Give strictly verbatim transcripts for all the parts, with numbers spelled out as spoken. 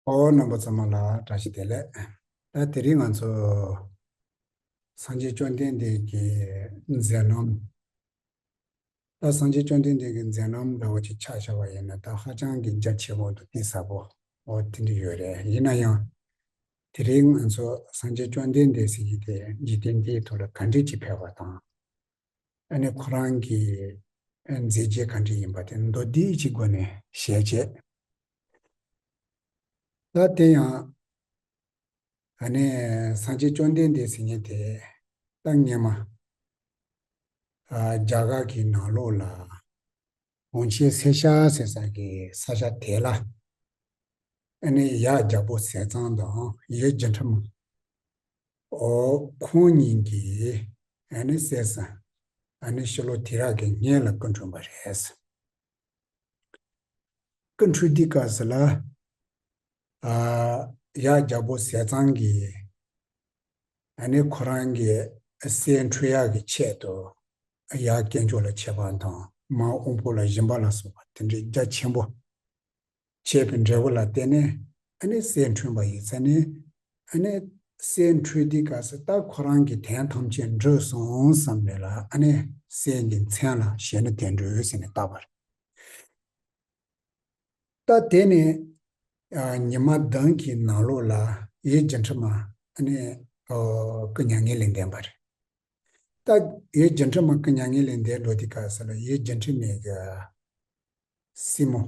ཨོ། རྣམ་པ་ཚང་མ་ལ་བཀྲ་ཤིས་བདེ་ལེགས། ད་དེ་རིང་ང་ཚོ་སངས་རྒྱས་བཅོམ་ལྡན་འདས་ཀྱི་མཛད་རྣམ། ད་སངས་རྒྱས་བཅོམ་ལྡན་འདས་ཀྱི་མཛད་རྣམ་འདྲ་བོ་ཅིག་ཆ་བཞག་པ་ཡིན་ན་ད་ཧ་ཅང་གི་རྒྱ་ཆེ་བོ་འདུག་གཏིང་ཟབ་པོ། ཨོ་དེ་འདྲ་ཡོད་རེད། ཡིན་ན་ཡང་དེ་རིང་ང་ཚོ་སངས་རྒྱས་བཅོམ་ལྡན་འདས་ཟེར་གྱི་དེ་འཇིག་རྟེན་འདིའི་ཐོག་ལ་ག་འདྲས་ཅིག་ཕེབས་པ་དང་། ཨ་ནི་ཁོ་རང་གི་མཛད་རྗེས་ག་འདྲ་ཡིན་པ་དེ་མདོར་བསྡུས་ཀྱི་སྒོ་ནས་ཞལ་བྱེད། ད་དེ་ཡང་ཨ་ནི་སངས་རྒྱས་བཅོམ་ལྡན་འདས་ཟེར་མཁན་དེ་ད་སྔོན་མ་ཨ་རྒྱ་གར་གྱི་ནང་ལོགས་ལ་ཝང་ཆེན་སེར་ཤ་ཟེར་ས་གི་ས་ཆ་དེ་ལ་ཨ་ནི་ཡབ་རྒྱལ་པོ་ཟས་གཙང་དང་ཡུལ་སྒྱུ་འཕྲུལ་མ། ཨོ། ཁོང་གཉིས་ཀྱིས་ཨ་ནི་སྲས་ཨ་ནི་ཤི་ལོ་དྷི་ར་གི་སྔོན་ལ་སྐུ་འཁྲུངས་པ་རེད། སྐུ་འཁྲུངས་དུས་སྐབས་སུ་ལ་ཨ་ཡབ་རྒྱལ་པོ་ཟས་གཙང་གིས་ཨ་ནི་ཁོ་རང་གི་སྲས་འཁྲུངས་ཡག་གི་ཆེད་དུ་ཡབ་དཀོན་མཆོག་ལ་མཆོད་པ་དང་མ་དབང་པོ་ལ་སྦྱིན་པ་ལ་སོགས་པ་དེ་འདྲའི་རྒྱ་ཆེན་པོ་བྱས་པའི་འབྲས་བུ་ལ་བརྟེན་ནས་ཨ་ནི་སྲས་འཁྲུངས་པ་ཡིན་ཙང་ནས། ཨ་ནི་སྲས་འཁྲུངས་དུས་སྐབས་སུ་ད་ཁོ་རང་གི་དོན་ཐམས་ཅད་འགྲུབ་སོང་བསམ་ནས་ལ་ཨ་ནི་སྲས་ཀྱི་མཚན་ལ་གཞོན་ནུ་དོན་གྲུབ་ཟེར་ནས་བཏགས་པ་རེད། ད་དེ་ནས་ཨ་ཉི་མ་བདུན་གྱི་ནང་ལོགས་ལ་ཡུལ་སྒྱུ་འཕྲུལ་མ་ཨ་ནི་ཨོ་སྐུ་མྱ་ངན་ལས་འདས་པ་རེད། ད་ཡུལ་སྒྱུ་འཕྲུལ་མ་སྐུ་མྱ་ངན་ལས་འདས་འགྲོ་དུས་སྐབས་སུ་ལ་ཡུལ་སྒྱུ་འཕྲུལ་མའི་གི་སྲིང་མོ།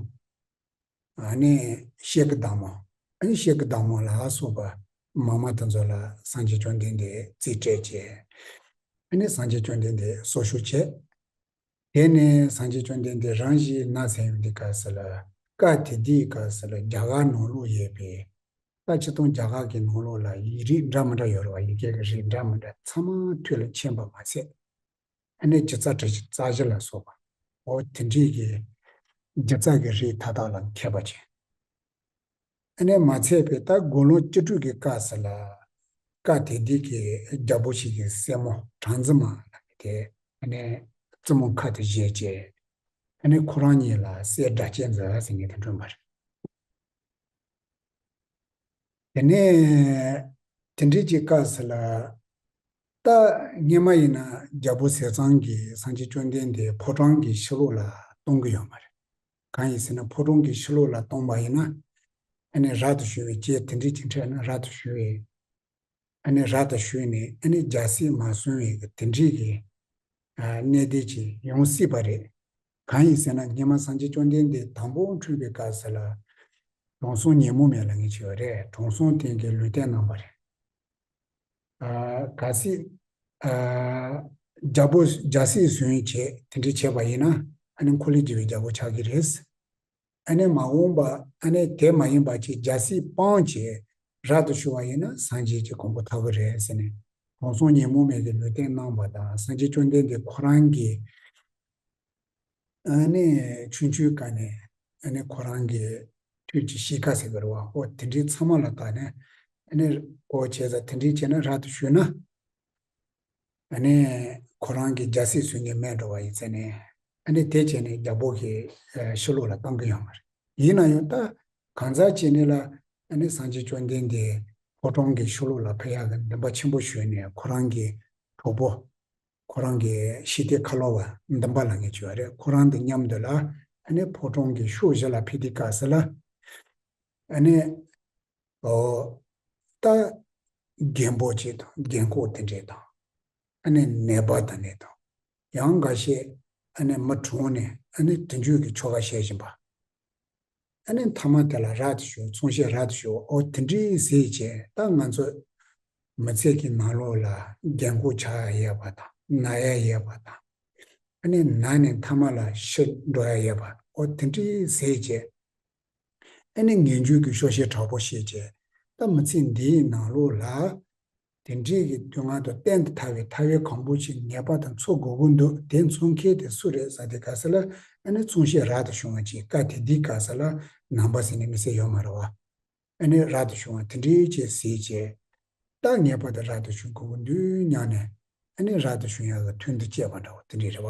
ཨ་ནི་ཤེལ་གྱི་བདག་མོ། ཨ་ནི་ཤེལ་གྱི་བདག་མོ་ལ་སོགས་པ་མང་མང་དེ་ཚོ་ལ་སངས་རྒྱས་བཅོམ་ལྡན་འདས་རྩིས་སྤྲད་བྱས། ཨ་ནི་སངས་རྒྱས་བཅོམ་ལྡན་འདས་གསོལ་ཞུགས་བྱས། དེ་ནས་སངས་རྒྱས་བཅོམ་ལྡན་འདས་རང་བཞིན་ནཱ་ཟེར་ཡོང་དུས་སྐབས་སུ་ལ་སྐབས་དེ་དུས་སྐབས་སུ་ལ་རྒྱ་གར་ནང་ལོགས་ཡོད་པའི་ད་སྤྱིར་བཏང་རྒྱ་གར་གྱི་ནང་ལོགས་ལ་ཡིག་རིགས་འདྲ་མི་འདྲ་ཡོད་རེད་བ། ཡི་གེ་གི་རིགས་འདྲ་མི་འདྲ་ཚང་མ་ཐོས་ལ་མཁྱེན་པ་མ་ཟད། ཨ་ནི་སྒྱུ་རྩལ་བྲིས་རྩལ་ཞིབ་ལ་སོགས་པ། འོ་དེ་འདྲའི་གི་སྒྱུ་རྩལ་གྱི་རིགས་མཐའ་དག་ལ་མཁས་པ་ཅན། ཨ་ནི་མ་ཚད་པའི་ད་དགུང་ལོ་བཅུ་དྲུག་གི་སྐབས་སུ་ལ་སྐབས་དེ་དུས་ཀྱི་རྒྱལ་པོ་ཞིག་གི་སྲས་མོ་གྲངས་འཛིན་མ་ལ་དེ་ཨ་ནི་བཙུན་མོ་ཁ་ཏུ་བཞེས་བྱས། ཨ་ནི་ཁོ་རང་གཉིས་ལ་སྲས་སྒྲ་གཅན་འཛིན་ཟེར་མཁན་དེ་འཁྲུངས་པ་རེད། དེ་ནས་དེ་འདྲའི་ཅིག་སྐབས་སུ་ལ་ད་སྔོན་མ་ཡིན་ན་རྒྱལ་པོ་ཟས་གཙང་གིས་སངས་རྒྱས་བཅོམ་ལྡན་འདས་ཕོ་བྲང་གི་ཕྱི་ལོགས་ལ་གཏོང་གི་ཡོད་མ་རེད། གང་ཡིན་ཟེར་ན་ཕོ་བྲང་གི་ཕྱི་ལོགས་ལ་གཏོང་པ་ཡིན་ན་ཨ་ནི་རབ་ཏུ་བྱུང་བའི་སྐྱེས་དེ་འདྲའི་ཅིག་འཕྲད་ན་རབ་ཏུ་བྱུང་བའི་ཨ་ནི་རབ་ཏུ་བྱུང་ནས་ཨ་ནི་རྒྱལ་སྲིད་མ་སྲུང་བའི་དེ་འདྲའི་གི་ཨ་གནད་དོན་ཅིག་ཡོང་སྲིད་པ་རེད། གང་ཡིན་ཟེར་ན་སྔོན་མ་སངས་རྒྱས་བཅོམ་ལྡན་འདས་དང་པོ་འཁྲུངས་པའི་སྐབས་སུ་ལ་དྲང་སྲོང་ཉོན་མོངས་མེད་ལབ་མཁན་ཅིག་ཡོད་རེད། དྲང་སྲོང་དེ་གིས་ལུང་བསྟན་གནང་བ་རེད། ཨ་གལ་སྲིད་ཨ་རྒྱལ་པོ་རྒྱལ་སྲིད་བཟུང་བྱས་དེ་འདྲ་བྱས་པ་ཡིན་ན་ཨ་ནི་འཁོར་ལོས་སྒྱུར་བའི་རྒྱལ་པོ་ཆགས་ཀྱི་རེད། ཨ་ནི་མ་འོངས་པ་ཨ་ནི་དེ་མ་ཡིན་པ་ཅིག་རྒྱལ་སྲིད་སྤངས་བྱས་རབ་ཏུ་བྱུང་བ་ཡིན་ན་སངས་རྒྱས་ཀྱི་གོ་འཕང་ཐོབ་ཀྱི་རེད་ཟེར་ནས་དྲང་སྲོང་ཉོན་མོངས་མེད་ཀྱིས་ལུང་བསྟན་གནང་བ་དང་སངས་རྒྱས་བཅོམ་ལྡན་འདས་ཁོ་རང་གིས་ཨ་ནི་ཆུང་ཆུང་སྐབས་ནས་ཨ་ནི་ཁོ་རང་གི་ཐུགས་ཀྱི་གཤིས་ཀ་ཟེར་གྱི་རེད་བ། འོ་དེ་འདྲའི་ཚང་མ་ལ་བལྟས་ནས་ཨ་ནི་འོ་བྱས་ཙང་དེ་འདྲའི་བྱས་ན་རབ་ཏུ་བྱུང་ན། ཨ་ནི་ཁོ་རང་གི་རྒྱལ་སྲིད་སྲུང་མཁན་མེད་འགྲོ་བ་ཡིན་ཟེར་ནས། ཨ་ནི་དེ་བྱས་ནས་རྒྱལ་པོ་གི་ཨ་ཕྱི་ལོགས་ལ་བཏང་གི་ཡོད་མ་རེད། ཡིན་ན་ཡང་ད་གང་ཟག་ཅིག་ནི་ལ་ཨ་ནི་སངས་རྒྱས་བཅོམ་ལྡན་འདས་ཕོ་བྲང་གི་ཕྱི་ལོགས་ལ་ཕེབས་ཡག་གི་འདུན་པ་ཆེན་པོ་ཞུས་ནས་ཁོ་རང་གི་གྲོགས་པོ། ཁོ་རང་གི་ཤི་ཏེ་ཁ་ལོ་བ་འདུན་པ་ལབ་མཁན་ཅིག་ཡོད་རེད། ཁོ་རང་དང་མཉམ་དུ་ལ་ཨ་ནི་ཕོ་བྲང་གི་ཕྱོགས་བཞི་ལ་ཕེབས་དུས་སྐབས་སུ་ལ་ཨ་ནི། ཨོ། ད་རྒན་པོ་ཅིག་དང་རྒན་འཁོགས་དེ་འདྲས་དང་། ཨ་ནི་ནད་པ་དང་ནི་དང་། ཡང་འགའ་ཤས་ཨ་ནི་མི་གྲོངས་ནས་ཨ་ནི་དེ་འདྲས་ཀྱི་ཆོ་ག་བྱེད་བཞིན་པ། ཨ་ནི་མཐའ་མ་དེ་ལ་རབ་ཏུ་བྱུང་ཚོང་བཤད་རབ་ཏུ་བྱུང་ཨོ་དེ་འདྲས་ཟེར་བྱས་ད་ང་ཚོ་མི་ཚེ་གི་ནང་ལོགས་ལ་རྒན་འཁོགས་ཆགས་ཡ་ཡོད་པ་དང་ན་ཡ་ཡོད་པ་དང་། ཨ་ནི་ན་ནས་མཐའ་མ་ལ་ཤི་འགྲོ་ཡ་ཡོད་པ་ཨོ་དེ་འདྲས་ཟེར་བྱས། ཨ་ནི་ངན་ཇུས་ཀྱི་ཤོ་ཤེས་དྲག་པོ་བཤད་བྱས། ད་མི་ཚེ་འདིའི་ནང་ལོགས་ལ། དེ་འདྲས་ཀྱི་དུས་ང་ཚོ་གཏན་དུ་ཐར་བའི་ཐར་བའི་གང་པོ་ཞིག་ངེས་པར་དུ་འཚོ་དགོས་ཀྱི་འདུག་དེ་འཚོ་མཁན་དེ་སུ་རེད་ཟེར་དུས་སྐབས་སུ་ལ་ཨ་ནི་ཚོང་བཤད་རབ་ཏུ་བྱུང་བ་ཅིག་སྐབས་དེ་དུས་སྐབས་སུ་ལ་ནང་པ་ཟེར་ནས་མི་ཟེར་ཡོད་མ་རེད་བ། ཨ་ནི་རབ་ཏུ་བྱུང་བ་དེ་འདྲས་ཅིག་ཟེར་བྱས། ད་ངེས་པར་དུ་རབ་ཏུ་བྱུང་དགོས་ཀྱི་འདུག་སྙམ་ནས་ཨ་ནི་རབ་ཏུ་བྱུང་ཡག་གི་དོན་དུ་སྤྱད་པ་འདྲ་བོ་དེ་འདྲས་རེད་བ།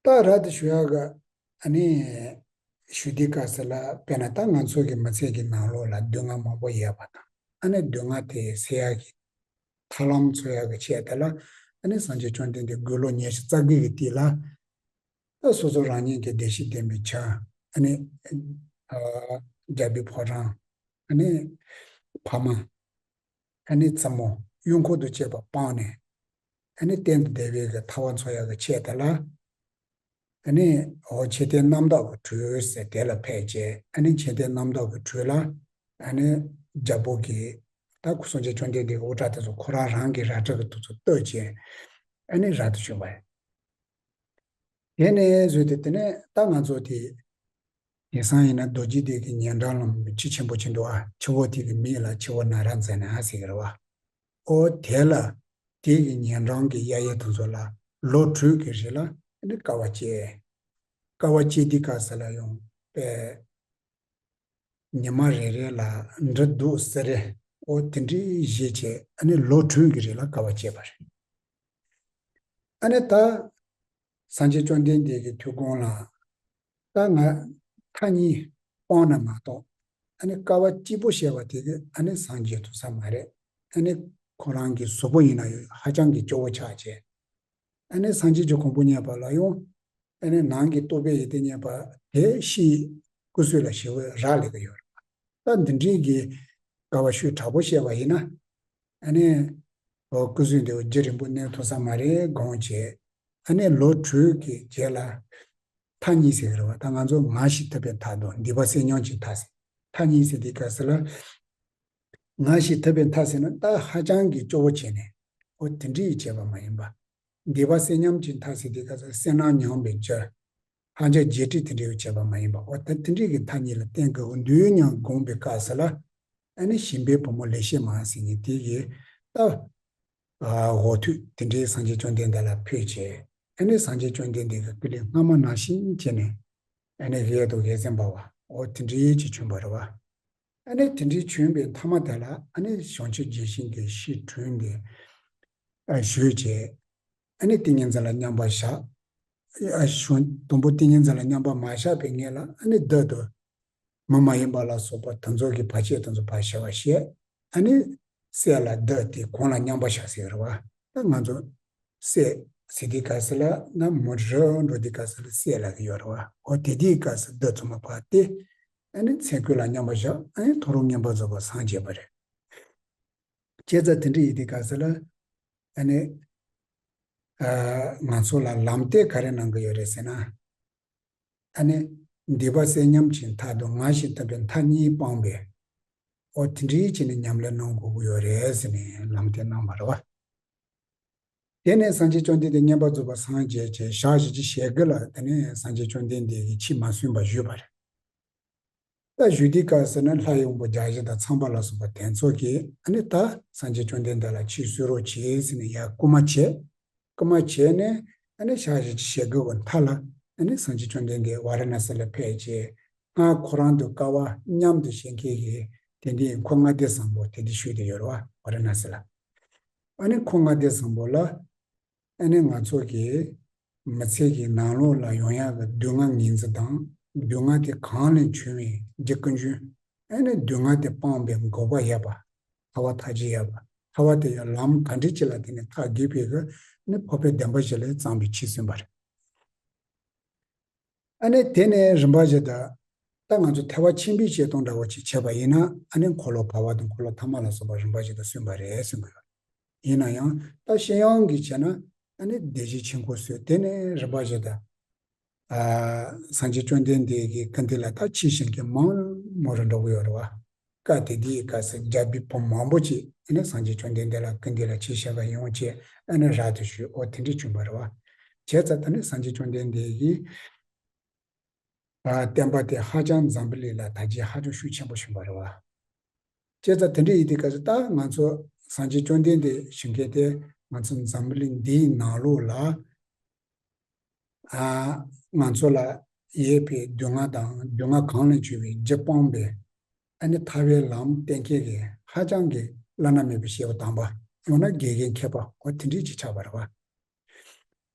ད་རབ་ཏུ་བྱུང་ཡག་གི་ཨ་ནི་ ཞུ་དུས་སྐབས་སུ་ལ་དཔེར་ན་ད་ང་ཚོ་གི་མི་ཚེ་གི་ནང་ལོགས་ལ་སྡུག་བསྔལ་མང་པོ་ཡོད་པ་དང་། ཨ་ནི་སྡུག་བསྔལ་དེ་སེལ་ཡག་གི་ཐབས་ལམ་འཚོལ་ཡག་གི་ཆེད་དེ་ལ། ཨ་ནི་སངས་རྒྱས་བཅོམ་ལྡན་འདས་དགུང་ལོ་ཉི་ཤུ་རྩ་དགུ་གི་དུས་ལ། ད་སོ་སོ་རང་ཉིད་ཀྱི་བདེ་གཤེགས་ལྡན་པའི་ཆ། ཨ་ནི་ཨ་རྒྱལ་པོའི་ཕོ་བྲང་། ཨ་ནི་ཕ་མ། ཨ་ནི་བཙུན་མོ། གཡོག་འཁོར་དང་བཅས་པ་སྤངས་ནས། ཨ་ནི་གཏན་དུ་བདེ་བའི་གི་ཐབས་འཚོལ་ཡག་གི་ཆེད་དེ་ལ། ཨ་ནི་འོ་མཆོད་རྟེན་རྣམ་དག་གི་ཁྲོད་ཟེར་དེ་ལ་ཕེབས་བྱས། ཨ་ནི་མཆོད་རྟེན་རྣམ་དག་གི་ཁྲོད་ལ། ཨ་ནི་རྒྱལ་པོ་གིས་ད་སངས་རྒྱས་བཅོམ་ལྡན་འདས་ཀྱི་དབུ་སྐྲ་དེ་ཚོ་ཁོ་རང་རང་གི་རལ་གྲི་གི་ཐོག་ཏུ་གཏུབ་བྱས། ཨ་ནི་རབ་ཏུ་བྱུང་བ་ཡིན། དེ་ནས་བཟོས་ཏེ་དེ་ནས་ད་ང་ཚོ་དེ། དེང་སང་ཡིན་ན་རྡོ་རྗེ་གདན་གྱི་ཉེ་འགྲམ་ལ་མི་ཆེ་ཆེན་པོ་ཅིག་འདུག་ཨ། ཆུ་བོ་དེ་གི་མིང་ལ་ཆུ་བོ་ན་ར་ཛ་ན་ཟེར་གི་རེད་བ། ཨོ་དེ་ལ། དེ་གི་ཉེ་འགྲམ་གྱི་གཡས་གཡས་དེ་ཚོ་ལ་ལོ་དྲུག་གི་རིང་ལ་ཨ་ནི་དཀའ་བ་སྤྱད། དཀའ་བ་སྤྱད་དུས་སྐབས་སུ་ལ་ཡང་པས། ཉི་མ་རེ་རེ་ལ་འབྲུ་དུག་སེ་རེ། ཨོ་དེ་འདྲའི་བཞེས་བྱས། ཨ་ནི་ལོ་དྲུག་གི་རིང་ལ་དཀའ་བ་སྤྱད་པ་རེད། ཨ་ནི་ད་སངས་རྒྱས་བཅོམ་ལྡན་འདས་ཀྱི་ཐུགས་དགོངས་ལ། ད་ང་མཐའ་གཉིས་སྤངས་ན་མ་གཏོགས། ཨ་ནི་དཀའ་བ་གཅིག་པོ་བྱས་པ་དེ་གིས་ཨ་ནི་སངས་རྒྱས་ཐུབ་ས་མ་རེད། ཨ་ནི་ཁོ་རང་གི་གཟུགས་པོ་ཡིན་ན་ཡང་ཧ་ཅང་གི་སྐྱོ་བོ་ཆགས་བྱས། ཨ་ནི་སངས་རྒྱས་ཀྱི་གོ་འཕང་བརྙེས་པ་ལ་ཡང་། ཨ་ནི་ནང་གི་རྟོགས་པའི་ཡོན་ཏན་བརྙེས་པ་དེ་ཕྱིའི་སྐུ་བསོད་ལ་ཞེ་པོ་རག་ལས་ཀྱི་ཡོད་རེད། ད་འདི་འདྲའི་གི་དཀའ་བ་ཤུགས་དྲག་པོ་བྱས་པ་ཡིན་ན། ཨ་ནི་འོ་སྐུ་གཟུགས་འདི་རྒྱུན་རིང་པོ་གནས་ཐུབ་ས་མ་རེད་དགོངས་བྱས། ཨ་ནི་ལོ་དྲུག་གི་རྗེས་ལ་མཐའ་གཉིས་ཟེར་གི་རེད་བ། ད་ང་ཚོ་ངལ་ཞིང་དུབ་པའི་མཐར་ཐུག་སྡིག་པ་བསོད་སྙོམས་ཀྱི་མཐར་ཟེར། མཐའ་གཉིས་ཟེར་དུས་སྐབས་སུ་ལ། ངལ་ཞིང་དུབ་པའི་མཐར་ཟེར་ན་ད་ཧ་ཅང་གི་སྐྱོ་བོ་བྱས་ནས། འོ་དེ་འདྲའི་བྱས་པ་མ་ཡིན་པ། སྡིག་པ་བསོད་སྙོམས་ཀྱི་མཐར་ཟེར་དུས་སྐབས་སུ་བསོད་ནམས་ཉམས་པའི་རྒྱུ། ཧ་ཅང་རྒྱས་སྤྲོས་དེ་འདྲའི་བྱས་པ་མ་ཡིན་པ། འོ་ད་དེ་འདྲའི་གི་མཐའ་གཉིས་ལ་བརྟེན་དགོས་འདུག་སྙམ་དགོངས་པའི་སྐབས་སུ་ལ། ཨ་ནི་ཞིང་པའི་བུ་མོ་ལེགས་བཤད་མ་ཟེར་མཁན་དེ་གིས་ད། ཨ་འོ་ཐུག་དེ་འདྲའི་སངས་རྒྱས་བཅོམ་ལྡན་འདས་ལ་ཕེབས་བྱས། ཨ་ནི་སངས་རྒྱས་བཅོམ་ལྡན་འདས་ཀྱི་སྐུ་ལུས་སྔ་མ་ནང་བཞིན་བྱས་ནས། ཨ་ནི་གཡས་དང་གཡས་ཟན་པ་བ། འོ་དེ་འདྲའི་ཅིག་བྱོན་པ་རེད་བ། ཨ་ནི་དེ་འདྲའི་བྱོན་པའི་མཐའ་མ་དེ་ལ་ཨ་ནི་བྱང་ཆུབ་ཀྱི་ཞིང་གི་ཕྱིར་བྲོས་ཏེ། ཨ་བཞུད་བྱས། ཨ་ནི་ཏིང་ངེ་འཛིན་ལ་མཉམ་པར་བཞག། ཨ་བྱང་དང་པོ་ཏིང་ངེ་འཛིན་ལ་མཉམ་པར་མ་བཞག་པའི་སྔོན་ལ་ཨ་ནི་བདུད་དང་། མི་མ་ཡིན་པ་ལ་སོགས་པ་དེ་ཚོ་གི་བར་ཆད་དེ་ཚོ་ཕར་ཞི་བར་བྱས། ཨ་ནི་སྲས་ལ་བདུད་དེ་གང་ལ་མཉམ་པར་བཞག་ཟེར་བ། ད་ང་ཚོ་སྲས་ཟེར་དུས་སྐབས་སུ་ལ་ན་མོ་རང་འགྲོ་དུས་སྐབས་སུ་ལ་སྲས་ལབ་ཀྱི་ཡོད་རེད་བ། འོ་དེ་དུས་སྐབས་སུ་བདུད་ཚང་མ་ཕར་སྟེ། ཨ་ནི་ཚེ་གོས་ལ་མཉམ་པར་བཞག། ཨ་ནི་ཐོ་རངས་མངོན་པར་རྫོགས་པར་སངས་རྒྱས་པ་རེད། བྱས་ཙང་དེ་འདྲ་ཡིན་དུས་སྐབས་སུ་ལ། ཨ་ནི། ཨ་ང་ཚོ་ལ་ལམ་སྟོན་ག་རེ་གནང་གི་ཡོད་རེད་ཟེར་ན། ཨ་ནི། སྡིག་པ་བསོད་སྙོམས་ཀྱི་མཐར་ཐུག་ངལ་ཞིང་དུབ་པའི་མཐའ་གཉིས་སྤངས་པས། འོ་དེ་འདྲའི་བྱས་ནས་ཉམས་ལེན་གནང་དགོས་ཀྱི་ཡོད་རེད་ཟེར་ནས་ལམ་སྟོན་གནང་བ་རེད་བ། དེ་ནས་སངས་རྒྱས་བཅོམ་ལྡན་འདས་མངོན་པར་རྫོགས་པར་སངས་རྒྱས་བྱས་ཞག་བཞི་བཅུ་ཞེ་དགུ་ལ་དེ་ནས་སངས་རྒྱས་བཅོམ་ལྡན་འདས་ཀྱི་ཆོས་མ་གསུངས་པར་བཞུགས་པ་རེད། ད་བཞུགས་དུས་སྐབས་སུ་ནི་ལྷའི་དབང་པོ་བརྒྱ་བཞི་དང་ཚངས་པ་ལ་སོགས་པ་དེ་ཚོ་གིས་ཨ་ནི་ད་སངས་རྒྱས་བཅོམ་ལྡན་འདས་ལ་ཆོས་གསུང་རོགས་བྱེད་ཟེར་ནས་ཡར་སྐུལ་མ་བྱས། སྐུལ་མ་བྱས་ནས་ཨ་ནི་ཞག་བཞི་བཅུ་ཞེ་དགུ་གི་མཐའ་ལ་ཨ་ནི་སངས་རྒྱས་བཅོམ་ལྡན་འདས་ཝཱ་ར་ཎཱ་སི་ལ་ཕེབས་བྱས། སྔར་ཁོ་རང་དང་སྐལ་བ་མཉམ་དུ་བཞུགས་མཁན་གྱི་དེ་འདྲའི་འཁོར་ལྔ་སྡེ་བཟང་པོ་དེ་འདྲ་བཞུགས་བསྡད་ཡོད་རེད་བ། ཝཱ་ར་ཎཱ་སི་ལ། ཨ་ནི་འཁོར་ལྔ་སྡེ་བཟང་པོ་ལ། ཨ་ནི་ང་ཚོ་གི་མི་ཚེ་གི་ནང་ལོགས་ལ་ཡོང་ཡག་གི་སྡུག་བསྔལ་ངོས་འཛིན་དང་། སྡུག་བསྔལ་དེ་གང་ལས་བྱུང་བའི་རྒྱུ་ཀུན་འབྱུང་། ཨ་ནི་སྡུག་བསྔལ་དེ་སྤངས་པའི་འགོག་པ་ཡོད་པ། ཐར་པ་ཐར་རྒྱུ་ཡོད་པ། ཐར་པ་དེ་ཡང་ལམ་ག་འདྲ་ཅིག་ལ་བརྟེན་ནས་ཐར་དགོས་པའི་གི་ནི་འཕགས་པའི་བདེན་པ་བཞི་ལས་བརྩམས་པའི་ཆོས་གསུངས་པ་རེད། ཨ་ནི་དེ་ནས་རིམ་པ་བཞིན་དུ། ད་ང་ཚོ་ཐེག་པ་ཆེན་པོའི་བཤད་སྟངས་འདྲ་བོ་ཅིག་བྱས་པ་ཡིན་ན། ཨ་ནི་འཁོར་ལོ་བར་པ་དང་འཁོར་ལོ་ཐ་མ་ལ་སོགས་པ་རིམ་པ་བཞིན་དུ་གསུངས་པ་རེད་གསུང་གི་ཡོད། ཡིན་ན་ཡང་ད་སྤྱི་ཡོངས་ཀྱི་བྱས་ན་ཨ་ནི་བདེ་གཤེགས་ཆོས་འཁོར་སོགས། དེ་ནས་རིམ་པ་བཞིན་དུ། ཨ་སངས་རྒྱས་བཅོམ་ལྡན་འདས་ཀྱི་སྐུ་མདུན་ལ་ད་ཆོས་གསུང་མཁན་མང་མང་རུ་འགྲོ་གི་ཡོད་རེད་བ། སྐབས་དེ་དུས་སྐབས་སུ་རྒྱལ་པོའི་བུ་མང་པོ་ཅིག་ཨ་ནི་སངས་རྒྱས་བཅོམ་ལྡན་འདས་ལ་སྐུ་མདུན་ལ་ཆོས་བཤད་ག་ཡོང་བྱས། ཨ་ནི་རབ་ཏུ་བྱུང་། འོ་དེ་འདྲ་བྱུང་བ་རེད་བ། བྱས་ཙང་ད་ནི་སངས་རྒྱས་བཅོམ་ལྡན་འདས་ཀྱི་ཨ་བསྟན་པ་དེ་ཧ་ཅང་འཛམ་བུ་གླིང་ལ་དར་རྒྱས་ཧ་ཅང་ཤུགས་ཆེན་པོ་བྱུང་བ་རེད་བ། བྱས་ཙང་དེ་འདྲ་ཡིན་དུས་སྐབས་སུ་ད་ང་ཚོ་སངས་རྒྱས་བཅོམ་ལྡན་འདས་བཞུགས་མཁན་དེ་ང་ཚོ་འཛམ་བུ་གླིང་འདིའི་ནང་ལོགས་ལ། ཨ་ང་ཚོ་ལ་ཡོད་པའི་སྡུག་བསྔལ་དང་སྡུག་བསྔལ་གང་ལས་བྱུང་བའི་རྒྱུ་སྤངས་པའི་ཨ་ནི་ཐར་པའི་ལམ་སྟོན་མཁན་གྱི་ཧ་ཅང་གི་བླ་ན་མེད་པའི་སྐྱེས་བུ་དམ་པ། ཡང་ན་དགེ་རྒན་མཁས་པ། འོ་དེ་འདྲ་ཅིག་ཆགས་པ་རེད་བ།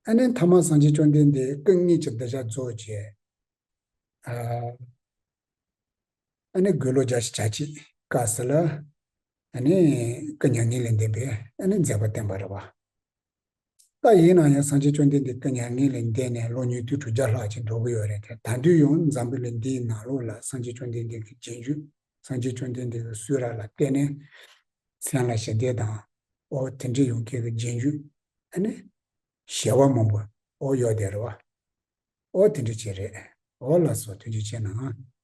ཨ་ནི་མཐའ་མ་སངས་རྒྱས་བཅོམ་ལྡན་འདས་སྐུ་དངོས་ཀྱི་གདུལ་བྱ་རྫོགས་བྱས། ཨ་ནི་དགུང་ལོ་བརྒྱད་ཅུ་གྱ་གཅིག་སྐབས་སུ་ལ་ཨ་ནི་སྐུ་མྱ་ངན་ལས་འདས་པའི་ཨ་ནི་མཛད་པ་བསྟན་པ་རེད་བ། ད་ཡིན་ན་ཡང་སངས་རྒྱས་བཅོམ་ལྡན་འདས་སྐུ་མྱ་ངན་ལས་འདས་ནས་ལོ་ཉིས་སྟོང་དྲུག་བརྒྱ་ལྷག་ཅིག་འགྲོ་གི་ཡོད་རེད་དེ། ད་དུང་ཡང་འཛམ་བུ་གླིང་འདིའི་ནང་ལོགས་ལ་སངས་རྒྱས་བཅོམ་ལྡན་འདས་ཀྱི་རྗེས་འཇུག་སངས་རྒྱས་བཅོམ་ལྡན་འདས་ཀྱི་གསུང་རབ་ལ་བརྟེན་ནས་སེམས་ལ་ཞི་བདེ་དང་། ཨོ་དེ་འདྲ་ཡོང་མཁན་གྱི་རྗེས་འཇུག་ཨ་ནི་བྱེ་བ་མང་པོ་ཨོ་ཡོད་དེ་རེད་བ། ཨོ་དེ་འདྲ་ཅིག་རེད། ཨོ་ལགས་སོ། ཐུགས་རྗེ་ཆེ་གནང་།